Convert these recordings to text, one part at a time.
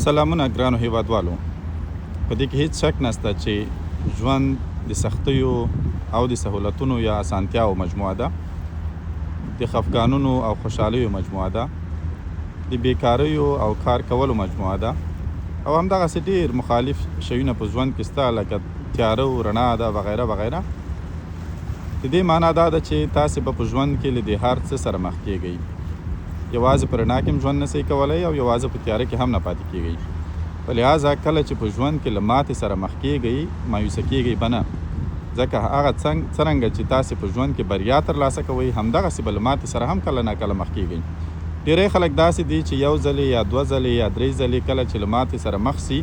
سلامونه ګرانو هیوادوالو! په دې کې هیڅ شک نشته چې ژوند د سختیو او د سهولتونو یا اسانتیاو مجموعه ده، د خفګانونو او خوشحالیو مجموعه ده، د بیکاریو او کار کولو مجموعه ده او همدغسې ډیر مخالف شیونه په ژوند کې شته لکه تیاره او رڼا ده وغیره وغیره. د دې مانا دا ده چې تاسې به په ژوند کې له دې هر څه سره مخ کېږئ. یوازې په رڼا کې هم ژوند نه سئ کولی او یوازې په تیاره کې هم نه پاتې کېږئ. په لهذا کله چې په ژوند کې له ماتې سره مخ کېږئ، مایوسه کېږئ به نه. ځکه هغه څرنګه چې تاسې په ژوند کې بریا ترلاسه کوئ، همدغسې به له ماتې سره هم کله ناکله مخ کېږئ. ډېری خلک داسې دي چې یو ځلې یا دوه ځلې یا درې ځلې کله چې له ماتې سره مخ سي،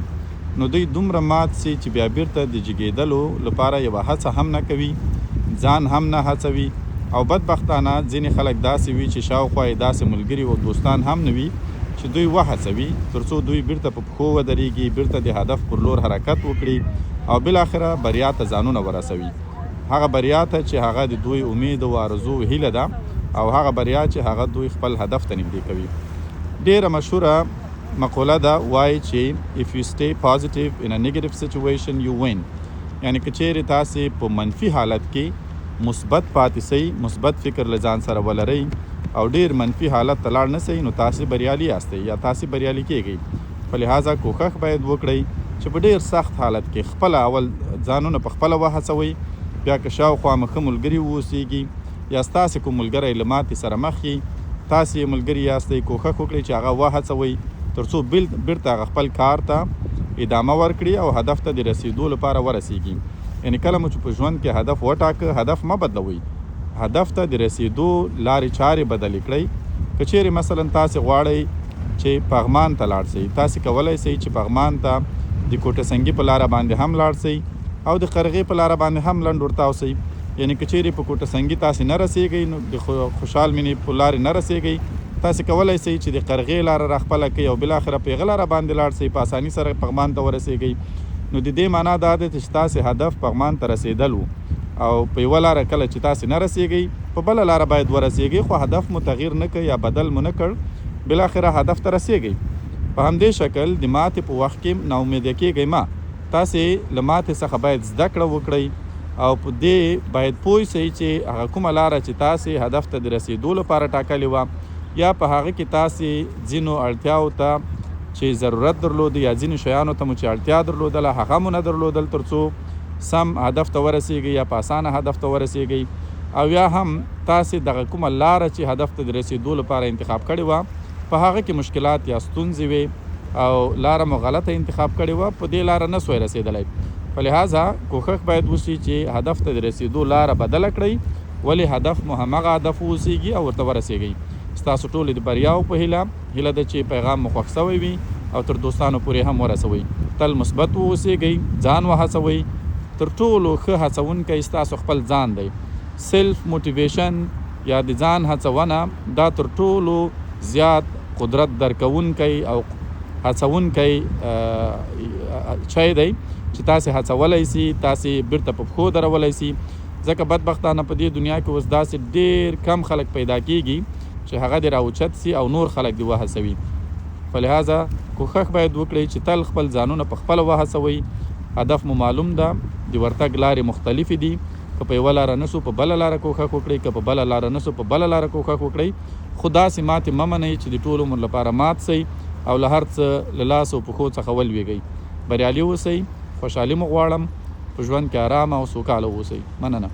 نو دوی دومره مات سي چې بیا بیرته د جګیدلو لپاره یوه هڅه هم نه کوي، ځان هم نه هڅوي او بدبختانه ځینې خلک داسې وي چې شاوخوا یې داسې ملګري او دوستان هم نه وي چې دوی وهڅوي ترڅو دوی بیرته په پښو ودریږي، بیرته د هدف پر لور حرکت وکړي او بالاخره بریا ته ځانونه ورسوي. هغه بریا ته چې هغه د دوی امید او آرزو او هیله ده او هغه بریا چې هغه دوی خپل هدف ته نږدې کوي. ډیره مشهوره مقوله ده وایي چې If you stay positive in a negative situation you win یعنی که چیرې تاسې په منفي حالت کې مثبت پاتې سئ، مثبت فکر له ځان سره ولرئ او ډیر منفي حالت ته لاړ نه سئ نو تاسې بریالي یاستئ یا تاسې بریالي کیږئ. په لهذا کوښښ باید وکړئ چې په ډیر سخت حالت کې خپله اول ځانونه په خپله وهڅوئ، بیا که شاوخوا مو ښه ملګري واوسیږي یا ستاسې کوم ملګری له ماتې سره مخ یي، تاسې یې ملګري یاستئ، کوښښ وکړئ چې هغه وهڅوئ تر څو بیرته هغه خپل کار ته ادامه ورکړي او هدف ته د رسیدو لپاره ورسیږي. یعنې کله مو چې په ژوند کې هدف وټاکه، هدف مه بدلوئ، هدف ته د رسیدو لارې چارې بدلې کړئ. که چیرې مثلاً تاسې غواړئ چې پغمان ته لاړ شئ، تاسې کولای شئ چې پغمان ته د کوټه سنګي په لاره باندې هم لاړ شئ او د قرغې په لاره باندې هم لنډ ورتاو شئ. یعنی که چیرې په کوټه سنګي تاسې نه رسیږئ نو د خوشحال مینې په لارې نه رسیږئ، تاسې کولای شئ چې د قرغې لاره راخپله کړئ او بالاخره په هغه لاره باندې لاړ شئ، په اساني سره پغمان ته ورسیږئ. نو د دې مانا دا ده چې ستاسې هدف پغمان ته رسیدل وو او په یوه لاره کله چې تاسې نه رسیږئ په بله لاره باید ورسیږئ، خو هدف مو تغیر نه کړ یا بدل مو نه کړ، بالاخره هدف ته رسیږئ. په همدې شکل د ماتې په وخت کې ناامیده کیږئ مه، تاسې له ماتې څخه باید زده کړه وکړئ او په دې باید پوه شئ چې هغه کومه لاره چې تاسې هدف ته د رسېدو لپاره ټاکلې وه یا په هغه کې تاسې ځینو اړتیاوو ته چې ضرورت درلود یا ځینو شیانو ته مو چې اړتیا درلودله هغه مو نه درلودل ترڅو سم هدف ته ورسېږئ یا په اسانه هدف ته ورسېږئ او یا هم تاسې دغه کومه لاره چې هدف ته د رسېدو لپاره انتخاب کړې وه په هغه کې مشکلات یا ستونزې وې او لاره مو غلطه انتخاب کړې وه په دې لاره نه سوی رسېدلی. په لهذا کوښښ باید وشي چې هدف ته د رسېدو لاره بدله کړئ ولې هدف مو همغه هدف واوسېږي او ورته ورسېږئ. ستاسو ټولو د بریاوو په هیله، هیله ده چې پیغام مو خوښ شوی وي او تر دوستانو پورې هم ورسوئ. تل مثبت واوسېږئ، ځان وهڅوئ، تر ټولو ښه هڅوونکی ستاسو خپل ځان دی. سیلف موټیویشن یا د ځان هڅونه دا تر ټولو زیات قدرت درکوونکی او هڅوونکی شی دی چې تاسې هڅولی سي، تاسې بیرته په پښو درولی سي. ځکه بدبختانه په دې دنیا کې اوس داسې ډیر کم خلک پیدا کیږي چې هغه دې راوچت سي او نور خلک دې وهڅوي. فلهذا کوښښ باید وکړئ چې تل خپل ځانونه په خپله وهڅوئ. هدف مو معلوم ده، د ورتګ لارې مختلفې دي، که په یوه لاره نه سو په بله لاره کوښښ وکړئ، که په بله لاره نه سو په بله لاره کوښښ وکړئ، خو داسې ماتې مه منئ چې د ټول عمر لپاره مات سئ او له هر څه له لاس او پښو څخه ولوېږئ. بریالي اوسئ، خوشحالي مو غواړم، په ژوند کې ارامه او سوکاله اوسئ. مننه.